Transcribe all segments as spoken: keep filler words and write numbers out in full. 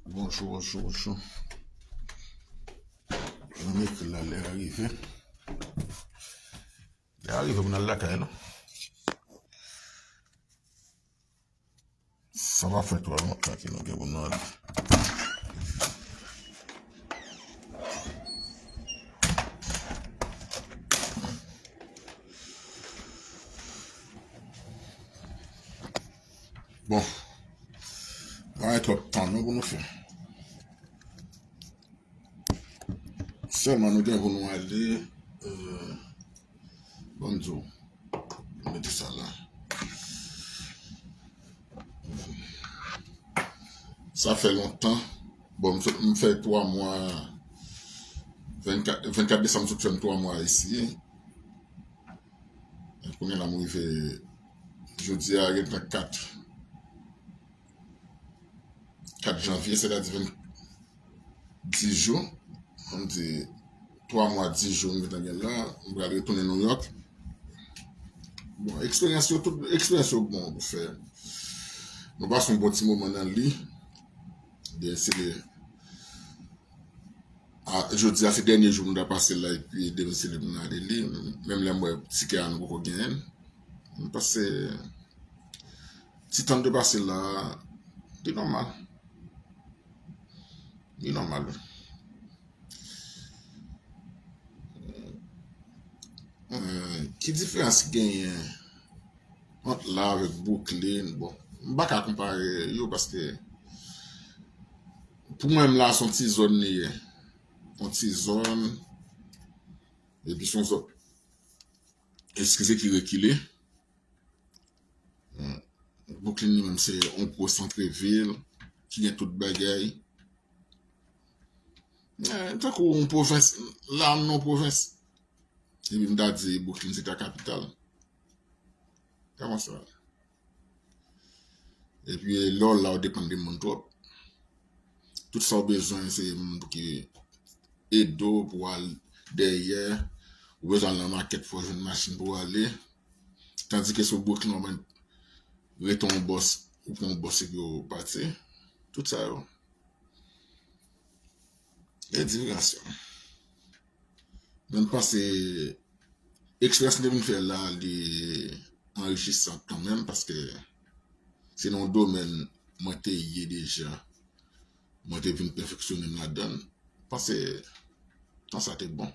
Bonjou, bonjou, bonjou. Mwen ekri la, lè a rive. Lè a rive pou n al lakay nou. Sa pa fè twò lontan ke nou gen pou nou ale. Bon, pa gen twòp tan non pou nou fè. Sèlman nou gen pou nou ale, euh, ban m di w, mete sa la. Sa fè lontan. Bon, m fè, m fè twa mwa, vennkat, vennkat desanm sot fè m twa mwa isi. E kounye a la m rive, jodi a gentan kat, kat janvye, sètadi ven, dis jou, ann di twa mwa, dis jou m gentan gen la, m pral retounen New York. Bon, eksperyans yo, tout eksperyans yo bon pou fè. Nou pase yon bon ti moman nan li. Byen, se de, a, jodi a se dènye jou m ta pase la, epi demen se lè m ale li. Menm lè m wè tikè a nou poko genyen l. M pase ti tan m te pase la, li nòmal. Li nòmal wi. Euh, ki diferans ki genyen ant la avèk Brooklyn? Bon, m pa ka konpare yo paske pou mwen menm la se yon ti zòn li ye. Yon ti zòn, epi se yon zòn, eskize, ki rekile. Brooklyn li menm se yon gwo sant vil ki gen tout bagay. Eh, tankou yon pwovens, la m nan yon pwovens. Epi m ta di Brooklyn se ta kapital. Kòman sa? Epi lè w la, ou depann de moun twòp. Tout sa w bezwen, se moun pou ki ede w pou w al dèyè. Ou bezwen al nan makèt, fò w jwenn machin pou w ale. Tandike sou Brooklyn, w ap rete yon bòs, ou pran yon bòs epi w pati. Tout sa yo. E diferans yo. Men m panse eksperyans m te vin fè la, li anrichisan kanmenm, paske se nan yon domèn mwen te ye deja, mwen te vin pèfeksyone m ladan l. M panse tan sa te bon.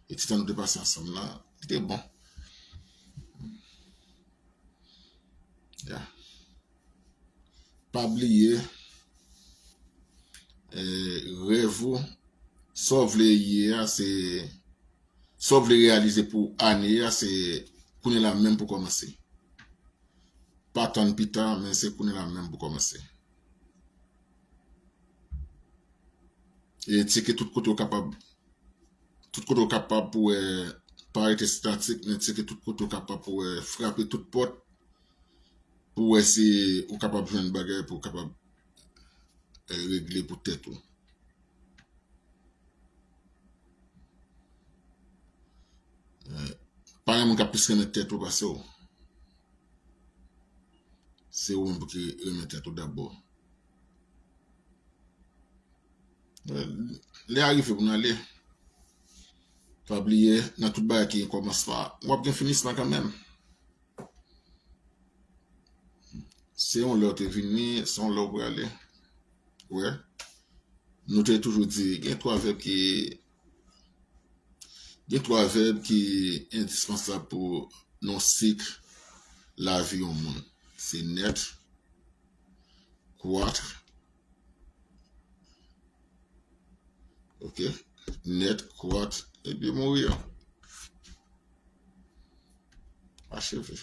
E ti tan nou te pase ansanm la, li te bon. Ya. Pa bliye, eh, rèv ou, sa w vle ye a, se, sa w vle reyalize pou ane a, se kounye la menm pou kòmanse. Pa tann pita, men se kounye la menm pou kòmanse. E tcheke tout kote w kapab, tout kote w kapab pou wè, pa rete estatik, men tcheke tout kote w kapab pou wè, frape tout pòt, pou wè si ou kapab jwenn bagay pou w kapab, eh, regle pou tèt ou. Eh, pa gen moun k ap plis renmen tèt ou pase w. Se ou menm pou ki renmen tèt ou dabò. Eh, lè a rive pou n ale. Pa bliye, nan tout bagay ki gen kòmansman, w ap gen finisman kanmenm. Se yon lè w te vini, se yon lè w prale. Wè, nou te toujou di, gen twa vèb ki, gen twa vèb ki endispansab pou nan sik lavi yon moun. Se nèt, kwat, ok, nèt, kwat, epi mouri an. Acheve.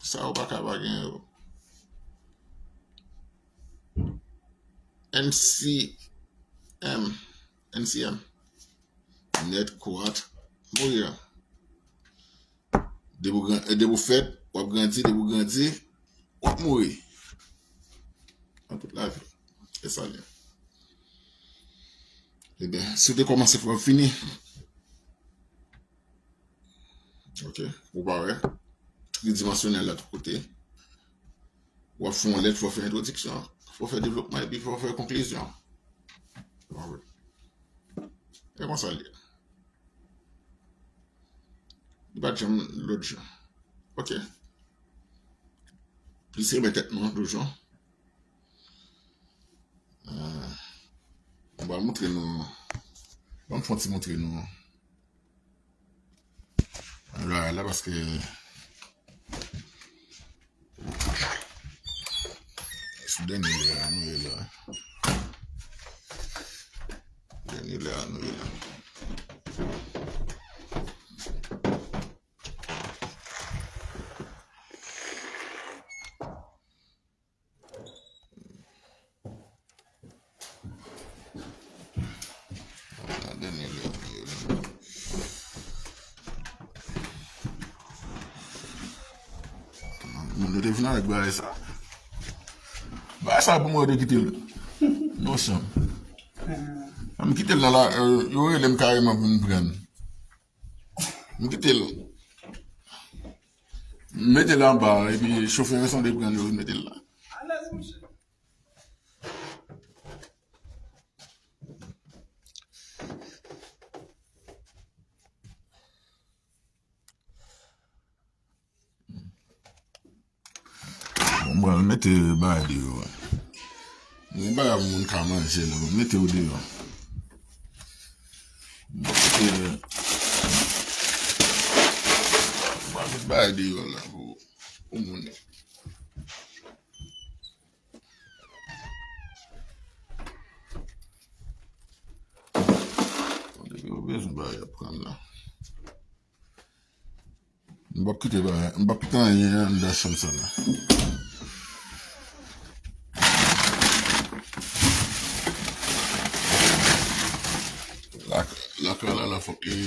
Sa yo pa ka pa gen yo. N C M. N C M. Nèt, kwat, mouri an. Depi w gran-, depi w fèt, w ap grandi, depi w grandi, w ap mouri. Nan tout lavi. E sa l ye. Ebyen, si w te kòmanse, fò w fini. Ok, ou pa wè? Tridimansyonèl la tout kote. W ap fè yon lèt, fò w fè entwodiksyon an. Fò w fè devlopman epi fò w fè konklizyon. E konsa l ye. Li pa t janm lòt jan. Ok. Plis renmen tèt nou an toujou. Ah. Mwen pral montre nou. Ban m fè yon ti montre nou. Bagay la paske sou dènye lè a nou ye la. Dènye lè a nou ye la. Moun yo te vin avèk bagay sa. Bagay sa pou mwen yo te kite l. Non, chanm. M kite l nan la, euh, yo rele m kareman pou m pran l. M kite l. M mete l anba, epi chofè yo sonde pran l, yo mete l la. Alèz, monchè. Bon, m pral mete bagay deyò. Gen bagay moun ka manje la, m mete yo deyò. M pral mete, m pral mete bagay deyò la pou, pou moun yo. Depi yo bezwen bagay ap pran la. M p ap kite bagay, m p ap kite anyen anndan chanm sa la. Lak-, lakay la, la fòk li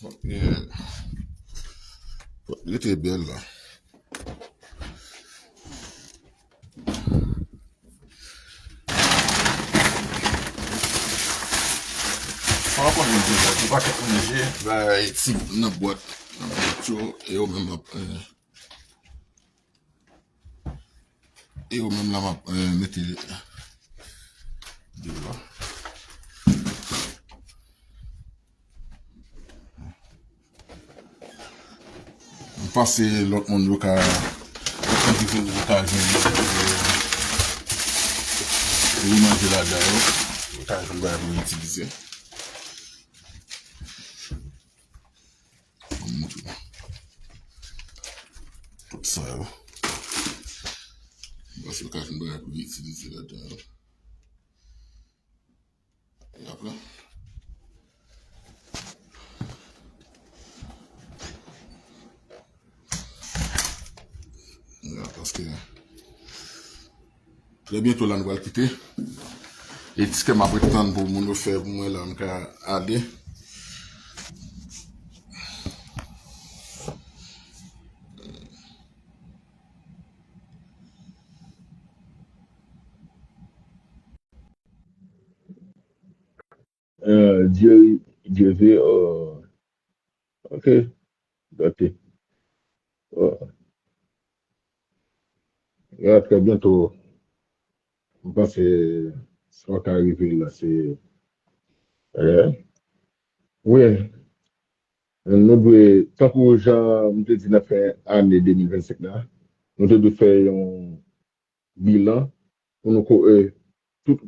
Fòk li, fòk li te bèl la. Sa w ap konn manje, yon pakèt manje, bay ti nan bwat, nan bwat yo, e yo menm ap, eh, E yo menm la m ap, eh, mete deyò. M panse lòt moun yo ka, lòt moun ki vin yo ka jwenn, eh, pou yo manje ladan yo, yo ka jwenn bagay pou yo itilize. Ban m montre nou. Tout sa yo. Paske yo ka jwenn bagay pou yo itilize ladan yo. E apre? Ya, paske Trè byento la nou pral kite. E ti kè m ap ret tann pou moun yo fè pou mwen la, m ka ale. Euh, Jerry, Jerry, euh, ok. Gate. Oh. Ya, trè byento. M panse sa w ka rive la, se, eh, wi. Nou dwe, tankou jan m te di nan fen ane de mil vennsenk la, nou te dwe fè yon bilan pou nou ko-, eh, tout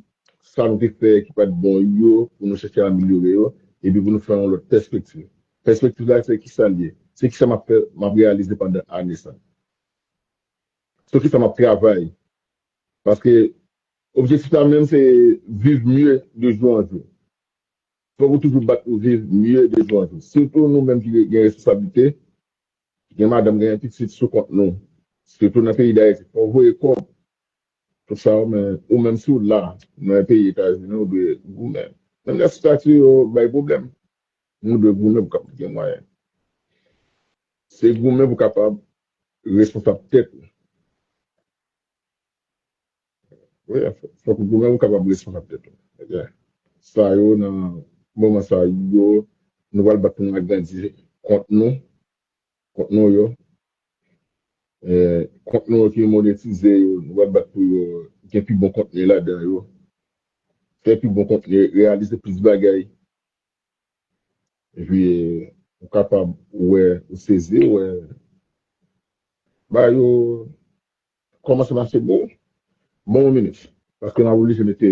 sa nou te fè ki pa t bon yo, pou nou chèche amelyore yo, epi pou nou fè yon lòt pèspektiv. Pèspektiv la, se kisa l ye? Se kisa m ap fè, m ap reyalize pandan ane sa? Sou kisa m ap travay? Paske objektif la menm, se viv mye de jou an jou. Fòk ou toujou bat pou viv mye de jou an jou. Sitou nou menm ki gen responsablite, gen madanm, gen pitit sou kont nou. Sitou nan peyi Dayiti, fò w voye kòb. Tout sa yo, men ou menm si w la, nan yon peyi Etazini, ou dwe goumen. Menm lè estati yo bay pwoblèm, nou dwe goumen pou kapab gen mwayen. Se goumen pou kapab responsab tèt ou. Wi, fòk ou menm ou kapab responsab tèt ou. Ebyen, sa yo nan moman sa yo, nou pral bat pou nou agrandi kont nou, kont nou yo. Eh, kont nou yo ki monetize yo, nou pral bat pou yo gen pi bon kontni ladan yo. Fè pi bon kontni, reyalize plis bagay. Epi, eh, ou kapab wè, ou sezi, wè. Ba yo kòmanse mache bon, bon minit. Paske n ap oblije mete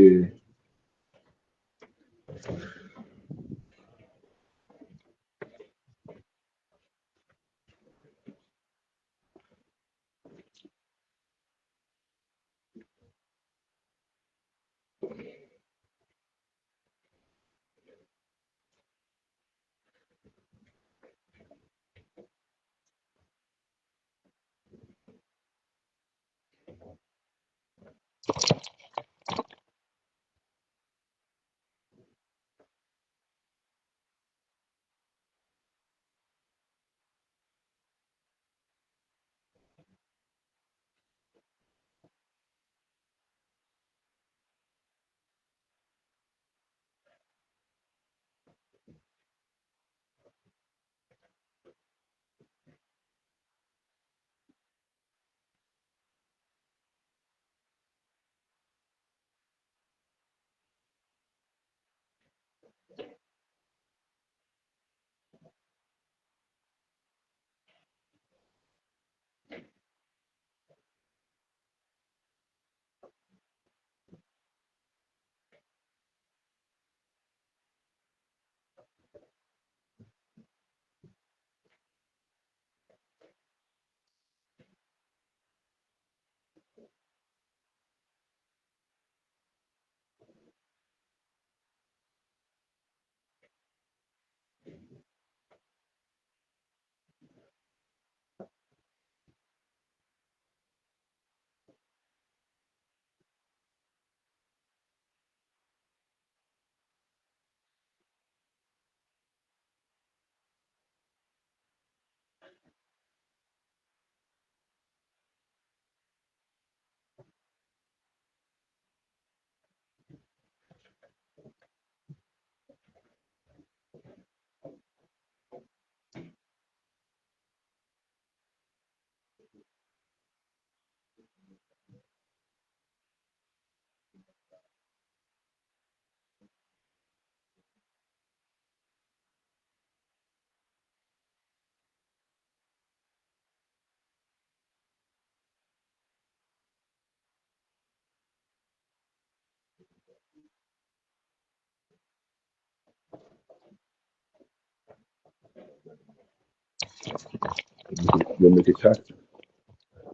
Yo mete chak,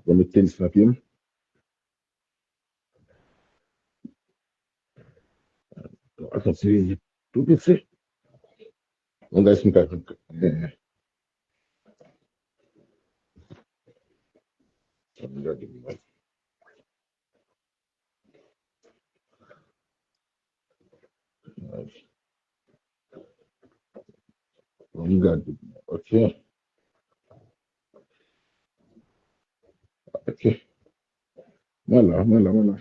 yo mete tenis nan pye m. Atann, se tou piti. Yon gaz m ka. Ann gade. Ok. Ok. Mwen la, mwen la, mwen la.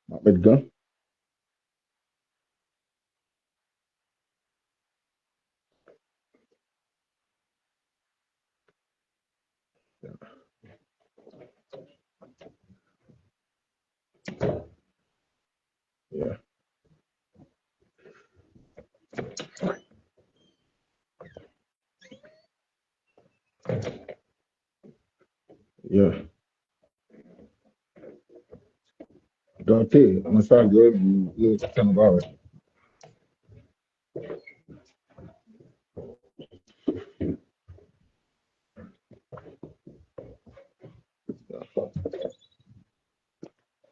M ap met gan. Yeah. Yeah. Dante, mwen salye w, nou, nou, nou, nou,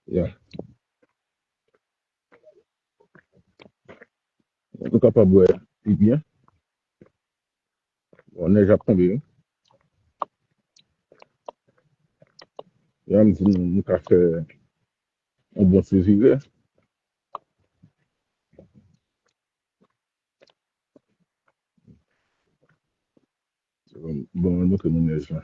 Yeah. Nou kapab wè pi byen. Bon, nèj ap tonbe, wi. Ya, m di nou, nou ka fè yon bon ti vire. Bon, mwen montre nou nèj la.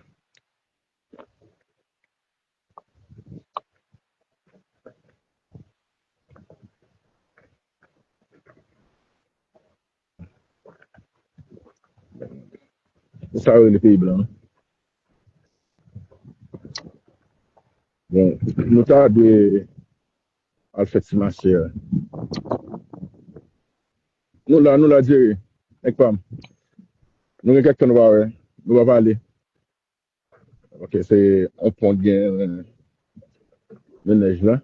Se sa yo rele peyi blan. Bon, nou ta dwe al fè ti mache a. Nou la, nou la, Jerry. Nèg pa m. Nou gen kèk tan nou pa wè. Nou pa pale. Ok, se yon pon gen, gen nèj la.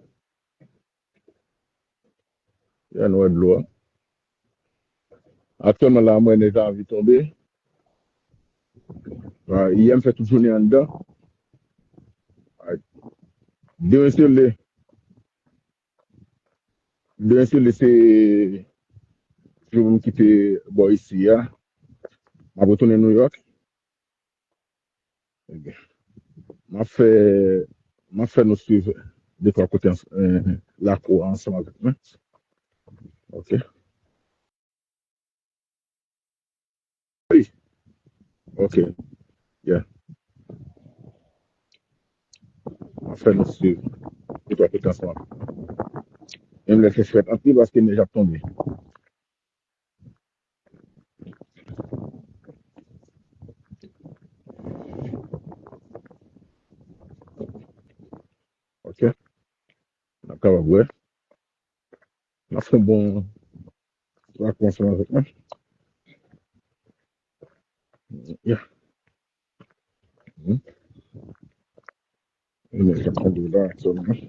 Ya, nou wè dlo a. Aktyèlman la, mwen nèj la anvi tonbe. Ah, yè m fè tout jounen anndan. Ah, demen se le. Demen se le se jou pou m kite bò isi a. M ap retounen New York. Ebyen, m ap fè, m ap fè nou swiv de twa kote ans- eh, lakou a ansanm avèk mwen. Ok. Wi. Ok. Yeah. M ap fè nou swiv de twa kote ansanm avèk mwen. Menm lè fè frèt anpil paske nèj ap tonbe. Ok. N ap kapab wè. N ap fè yon bon twa kou ansanm avèk mwen. Yeah. Hmm. Mwen ap fè yon bon la sèlman.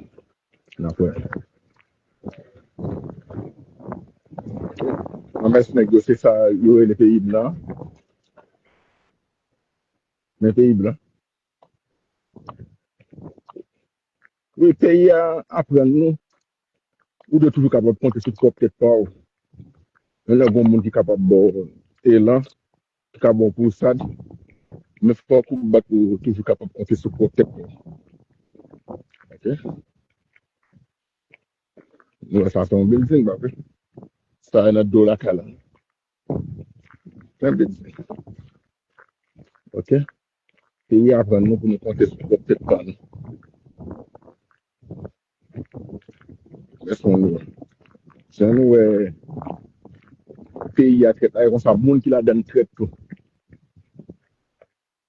N ap wè. Anmès nèg yo, se sa yo rele peyi blan. Men peyi blan. Wi, peyi a aprann nou, ou dwe toujou kapab konte sou pwòp tèt pa w. Men lè gen yon moun ki kapab ba w elan, ki ka ba w pousad, men fòk ou bat pou w toujou kapab konte sou pwòp tèt pa w. Ok? Nou wè sa se yon building, pa vre? Sa e nan do lakay la. Se yon building. Ok? Peyi a aprann nou pou nou konte sou pwòp tèt pa nou. Lè sa nou wè. Jan nou wè peyi a trèt la, e konsa moun ki ladann trèt tou.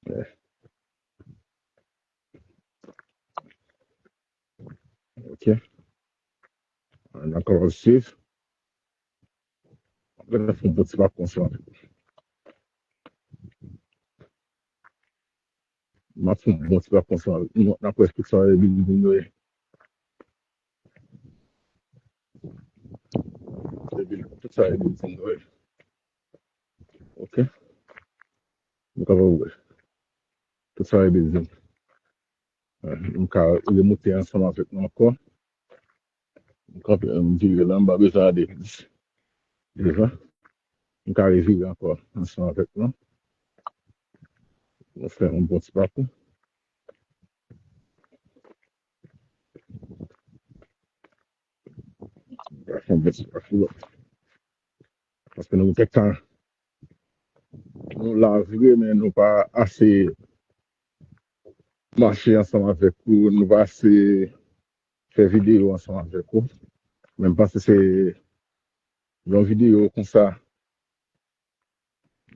Yeah. Ok. Ann ankò swiv. Mwen fè yon bon ti pa konsa. M ap fè yon bon ti pa konsa. Nou, n ap wè tout sa e building yo ye. E bil-, tout sa e building yo ye. Ok. Nou kapab wè. Tout sa e building. Eh, m ka remoute ansanm avèk nou ankò. M kanpe, m vire la, m pa bezwen ale devan. M ka revire ankò ansanm avèk nou. Nou fè yon bon ti pakou. M fè yon bon ti pakou la. Paske nou gen kèk tan nou la vre, men nou pa ase mache ansanm avèk ou, nou pa ase fè videyo ansanm avèk ou. Men m panse se yon videyo konsa,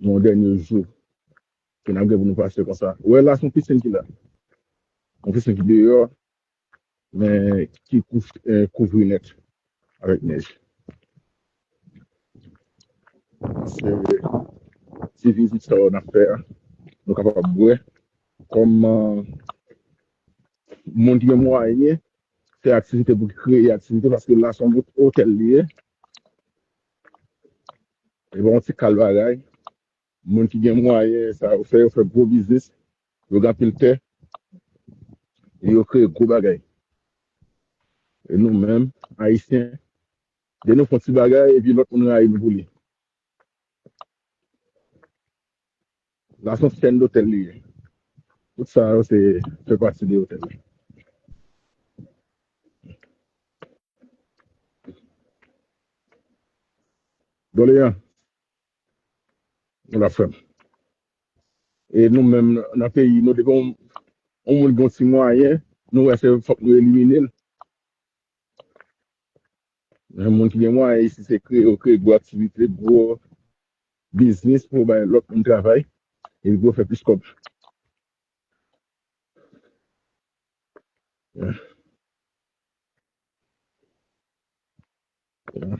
yon dènye jou, ke n ap gen pou nou pase konsa. Ou wè la, se yon pisin ki la. Yon pisin ki deyò, men ki kou-, eh, kouvri nèt avèk nèj. Se ti vizit sa yo n ap fè a. Nou kapab wè kòman moun ki gen mwayen fè aktivite pou kreye aktivite, paske la se yon bout otèl li ye. E pa yon ti kal bagay. Moun ki gen mwayen, sa yo fè, yo fè gwo biznis, yo gen anpil tè, e yo kreye gwo bagay. E nou menm, Ayisyen, de nou fè yon ti bagay, epi lòt moun rayi nou pou li. La se yon sèn dotèl li ye. Tout sa yo se fè pati de otèl la. Doleyan. Nou la frè m. E nou menm nan peyi nou, depi yon, yon moun gen yon ti mwayen, nou wè se fòk nou elimine l. Men moun ki gen mwayen isi, se kreye, yo kreye gwo aktivite, gwo biznis pou bay lòt moun travay. Epi pou yo fè plis kòb. Yeah. Yeah.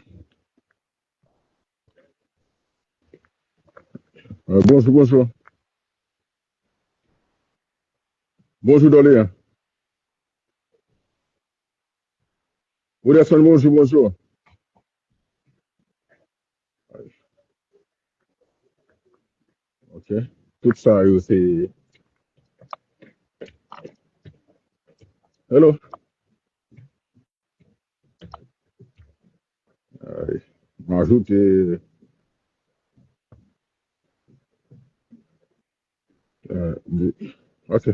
Euh, bonjou, bonjou. Bonjou, Doléan. Wooderson, bonjou, bonjou. Ok. Tout sa yo se... Hello. Ay, m ajoute, euh, de- ok.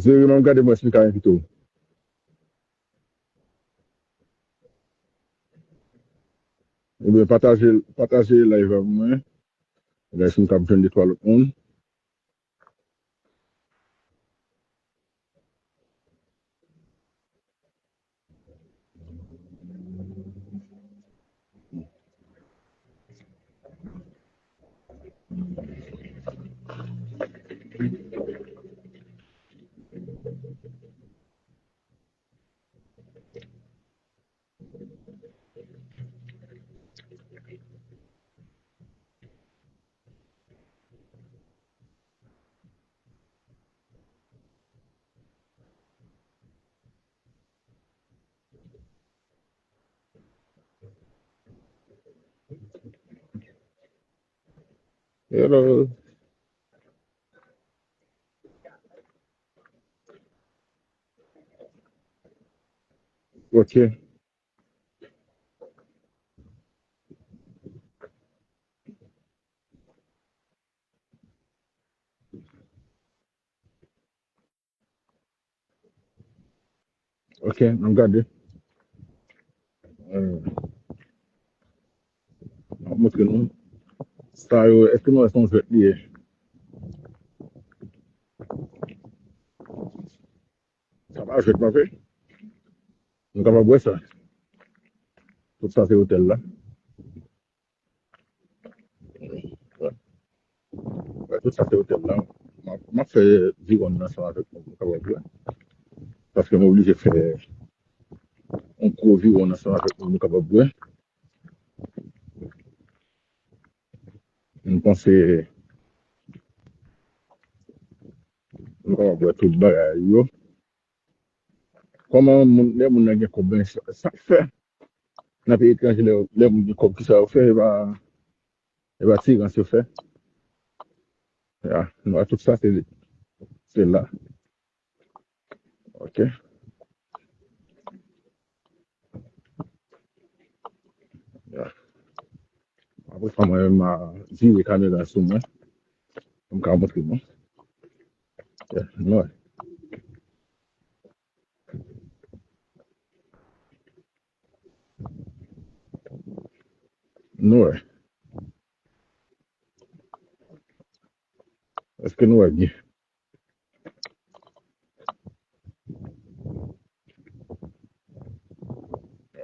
Zeri, m ap gade mwen si m ka envite w. Oubyen pataje, pataje live avè mwen. Gade si m kab jwenn de twa lòt moun. Hello. Ok. Ok, n ap gade. Euh, m ap montre nou. Sa yo, èske nou wè se yon jwèt li ye? Sa pa jwèt non, vre. Nou kapab wè sa. Tout sa se otèl la. Wè, tout sa se otèl la. M ap, m ap fè viwòn nan ansanm avèk nou pou nou kapab wè. Paske m oblije fè yon gwo viwòn ansanm avèk nou pou nou kapab wè. M panse nou kapab wè tout bagay yo. Kòman moun, lè moun nan gen kòb, ben, sa, sa k fè nan peyi etranje, lè, lè moun gen kòb, kisa yo fè, e pa, e pa tirans yo fè. Ya, nou wè tout sa, se, se la. Ok. Ya. Apre sa, mwen menm, m a vire kamera sou mwen. M ka montre nou. Ya, nou wè. Nou wè. Èske nou wè byen?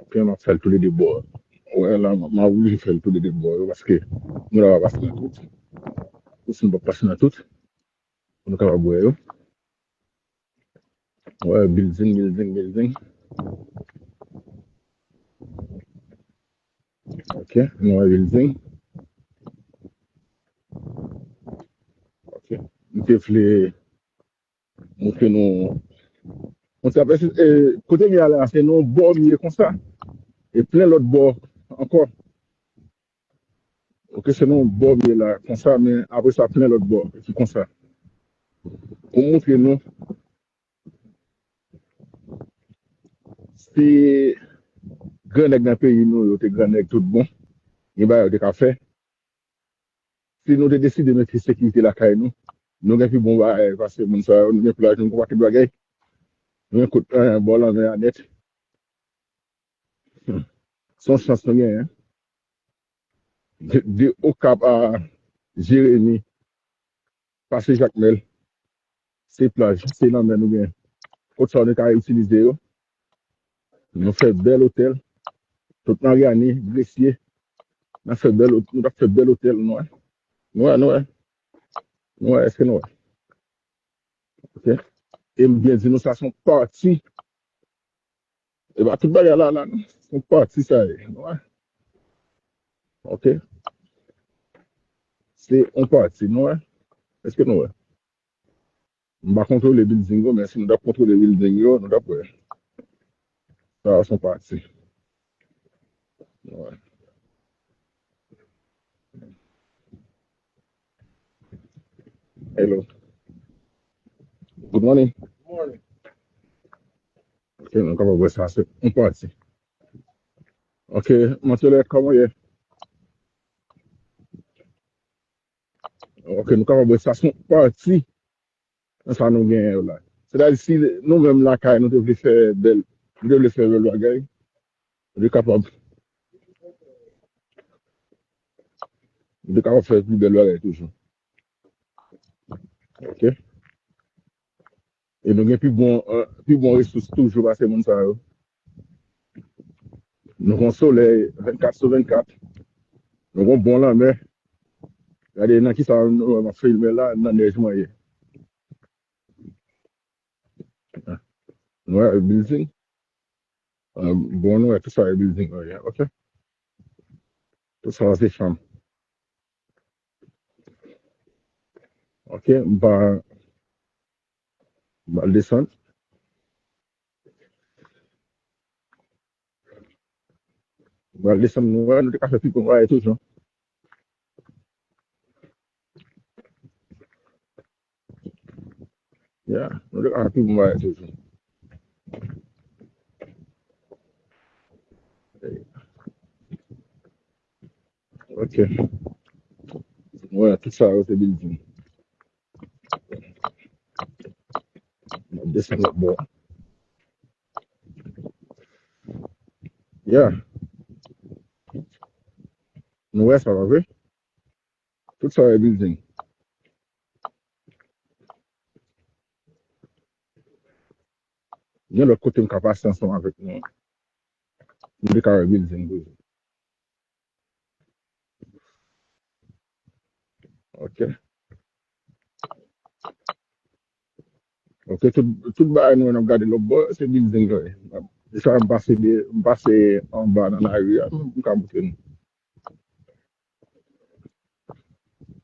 Ok, m ap fè l tou le de bò. Wè, la, m a oblije fè l tou le de bò yo, paske nou la pa pase nan tout. Ou si nou pa pase nan tout, pou nou kapab wè yo. Wè, building, building, building. Ok, nou wè building. Ok, m te vle montre nou. Montre apre, e, kote m ye a la, se nan bò m ye konsa. E plen lòt bò ankò. Ok, se nan bò m ye la, konsa, men apre sa, plen lòt bò, ki konsa. Pou montre nou, si grannèg nan peyi nou, yo te grannèg tout bon, gen bagay yo te ka fè. Si nou te deside mete sekirite lakay nou, nou gen pi bon bagay pase moun sa yo, nou gen plaj, nou gen pakèt bagay. Nou gen kot, eh, bò lanmè a nèt. Hmm. Se yon chans nou genyen. De, de Okap a Jeremi, pase Jakmèl, se plaj, se lanmè nou genyen. Kot sa yo nou ka itilize yo. Nou fè bèl otèl. Tout Maryani, Gresye, N ap fè bèl, nou t ap fè bèl otèl, nou wè. Nou wè, nou wè. Nou wè, èske nou wè? Ok. E m byen di nou sa se yon pati. E pa tout bagay la, la, non. Se yon pati sa ye. Nou wè. Ok. Se yon pati, nou wè. Èske nou wè? M pa kontwole building yo, men si nou t ap kontwole building yo, nou t ap wè. Sa a se yon pati. Nou wè. Hello. Good morning. Morning. Ok, nou kapab wè sa, se yon pati. Ok, Matyolet, kòman w ye? Ok, nou kapab wè sa, se yon pati nan sa nou genyen yo la. Sètadi, si nou menm lakay, nou te vle fè bèl, nou te vle fè bèl bagay, nou te kapab, nou te kapab fè pi bèl bagay toujou. Ok. E nou gen pi bon, eh, pi bon resous toujou pase moun sa yo. Nou gen solèy vennkat sou vennkat. Nou gen bon lanmè. Gade nan kisa nou, m ap filme la, nan nèj mwen ye. Nou wè building? Eh, bon, nou wè tout sa e building yo ye, ok? Tout sa se chanm. Ok, m pa, m pa desann. M pral desann, nou wè, nou te ka fè pi bon bagay toujou. Ya, nou te ka fè pi bon bagay toujou. Ok. Wè, tout sa yo se building. M ap desann lòt bò. Ya. Nou wè sa, pa vre? Tout sa yo e building. Gen lòt kote m ka pase ansanm avèk nou. Nou te ka wè building toujou. Ok. Ok, tout, tout bagay nou wè n ap gade lòt bò, se building yo ye. Deja m pase de, m pase anba nan lari a, m ka montre nou.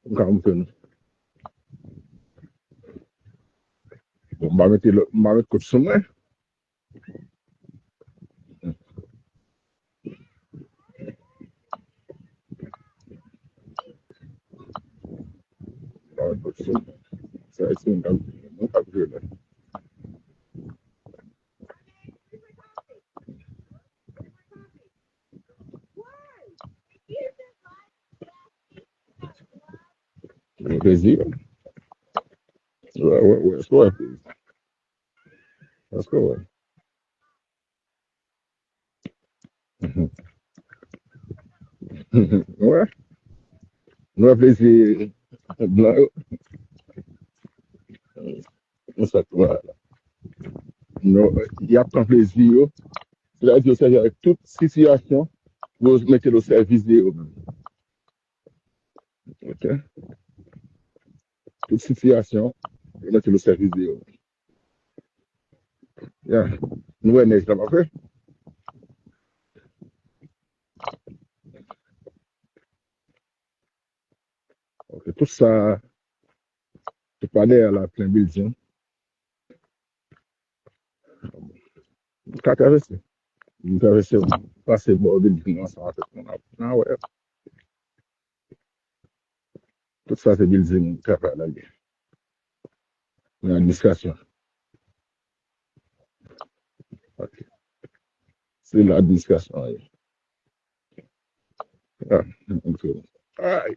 M ka montre nou. Bon, m pa mete lòt, m pa met kot sou mwen. Sa, se mwen k ap, mwen k ap jwe la. Mwen plezi. Wè, wè, wè, èske w wè plezi? Èske w wè? Wè. Nou wè plezi blan yo. Nou sa tou la. Nou, y ap pran plezi yo. Sètadi yo sèvi avèk tout sitiyasyon pou yo mete l o sèvis de yo menm. Ok. Tout sitiyasyon, yo mete l o sèvis de yo. Ya, nou wè nèj la, pa vre? Ok, tout sa, tout pa dèyè la, plen building. M ka travèse. M travèse, m pase bò building ansanm avèk moun ap nan wè. Tout sa se building travay la ye. Nan administrasyon. Ok. Se la administrasyon an ye. Ah, ok. Ay.